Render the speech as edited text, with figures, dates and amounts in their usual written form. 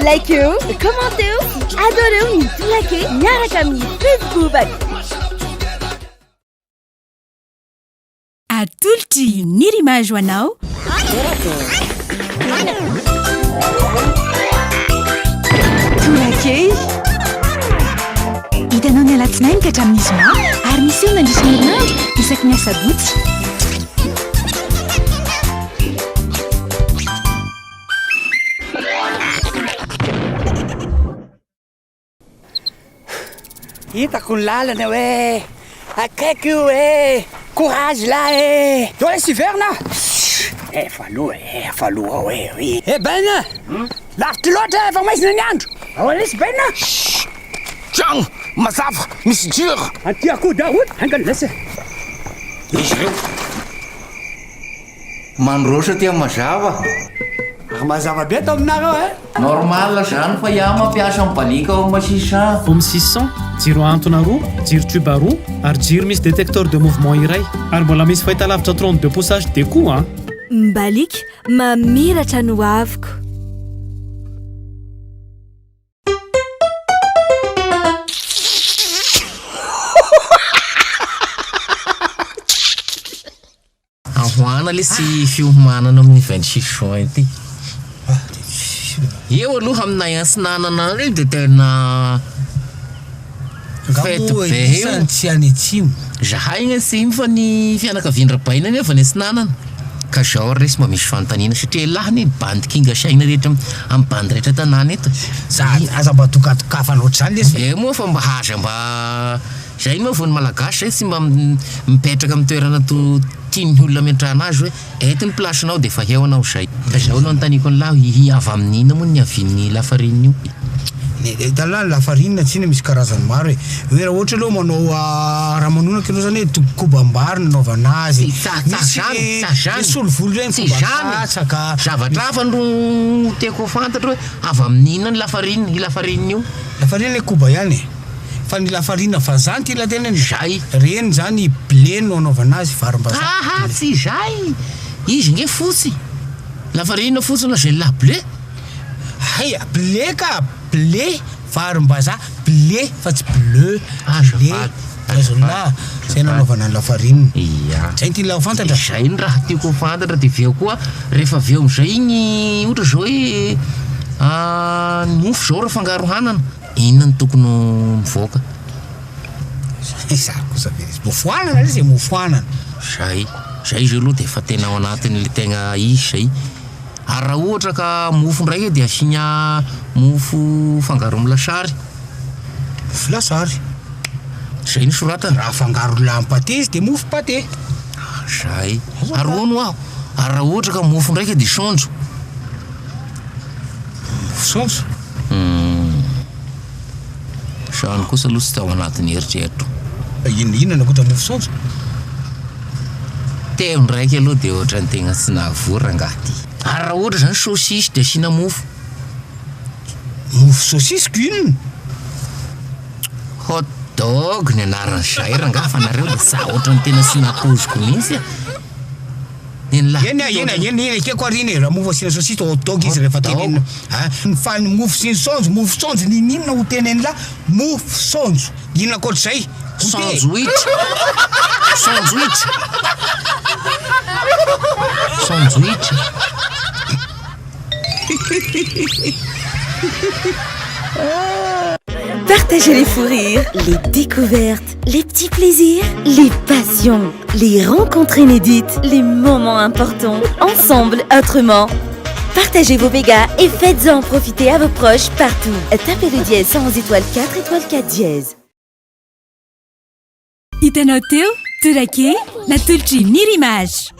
Likeo, commenteo sy adoreo ny Tolake miaraka amin'ny Facebook. Atolotry Nirimage ho anao. Tolake. Hitanao ny alatsinainy ka hatramin'ny zoma ary miseho mandritra ny herinandro isaky ny asabotsy. Hitako ny lalana hoe akaiky io e! Courage lahy e! Zao lesy hiverina a! Efa aloha e, efa aloha ao e, oui. Eh Ben a! Lavitra loatra efa maizina ny andro! Ao lesy Ben a! Tragno mazava misy jiro. Aty akoho daholo, haingana lesy e! Izy ireo. Mandroso aty amin'ny mazava. Ary mazava be ato aminareo eh! Normal zany fa iaho mampiasa mibaliaka ao amin'ny 600. Home 600, jiro ahantona roa, jiro tube roa ary jiro misy détecteur de mouvement iray. Ary mbola misy fahitalavitra 32 pouces HD koa an! Mbaliaka, mamiratra ny hoaviko. Ahoana lesy fiomanana amin'ny 26 juin ity? Eo aloha aminay antsinanana any dia tena fety be eo. Tsy any atsimo. Zahay any atsimo fa ny fianakavian-dRabaina anie avy any atsinanana. Ka zao ary lesy mba misy fanontaniana satria elah anie bandy kinga saina rehetra amin'ny bandy rehetra tanàna eto. Aza mba dokadokafana ohatr'izany lesy. Eh moa fa mba aza mba Zay moa vao ny malagasy zay tsy mba mipetraka amin'ny toerana to tian'ny olona ametrahana azy hoe eto ny place nao dia efa eo anao zay. Ka zao no anontaniako an'lah hihi avy amin'ny inona moa ny niavian'ny lafarinina io? Ny hitanao ny lafarinina tsinona misy karazany maro e. Hoe raha ohatra aloha manao ramanonaka ianao zany hoe kobam-bary no anaovana azy. Tsy Misy zany, tsy zany. le solovolo ireny Tsy zany. koba-katsaka. Zavatra hafa no tiako ho fantatra hoe avy amin'ny inona ny lafarinina, io lafarinina io? Lafarinina le koba ihany e. Fa ny lafarina vazaha no tiana tenenina? Zay. Reny zany blé no anaovana azy, varim-bazaha. Haha tsy zay! Izy nge fotsy. Lafarina fotsy no lazain'lah blé. Hay, blé ka! Blé, varim-bazaha, blé fa tsy bleu. Blé. Azafady. Zay no anaovana ny lafarina. Ia. Zay no tian'lah ho fantatra? Zay no raha tiako ho fantatra dia avy eo koa rehefa avy eo amizay igny ohatra zao hoe ny mofo zao raha afangaro hanana. Inona no tokony ho mivoaka? Izany kosa ve lesy. Mofo anana lesy e, mofo anana. Zay, zay izy aloha dia efa tena ao anatin'ilay tegna izy zay. Ary raha ohatra ka mofo ndraika dia asiana mofo fangaro amin'ny lasary. Mofo lasary. Zay no soratana. Raha afangaro lamy pate izy dia mofo pate. Zay. Ary hono ho'aho, ary raha ohatra ka mofo ndraika dia saonjo. Mofo saonjo? Humm. Zany kosa aloha tsy tao anatin'ny eritreritro. Inona inona ankoatra mofo saonjo? Teo ndraiky aloha dia ohatran'ny tegna tsy nahavoa rangahy ty. Ary raha ohatra zany saucisse dia asiana mofo? Mofo saucisse ko inona? Hot dog ny anaran'izay rangahy fa nareo dia za ohatran'ny tena tsy nampoiziko mihitsy a. Eny e, eny e, eny e, ekeko ary iny e, raha mofo asiana saucisse hot dog izy rehefa tenenina a, fa ny mofo sy ny saonjo, mofo saonjo n'inon'inona ho tenenin'lah, mofo saonjo, inona ankoatr'izay? Goûter e. Sandwich, sandwich, sandwich. Partagez les fous rires, les découvertes, les petits plaisirs, les passions, les rencontres inédites, les moments importants, ensemble, autrement. Partagez vos mégas et faites-en profiter à vos proches partout. Tapez le dièse 111 étoile 4 étoile 4 dièse. Hitanao teo, Torakely, natolotr'i Nirimage.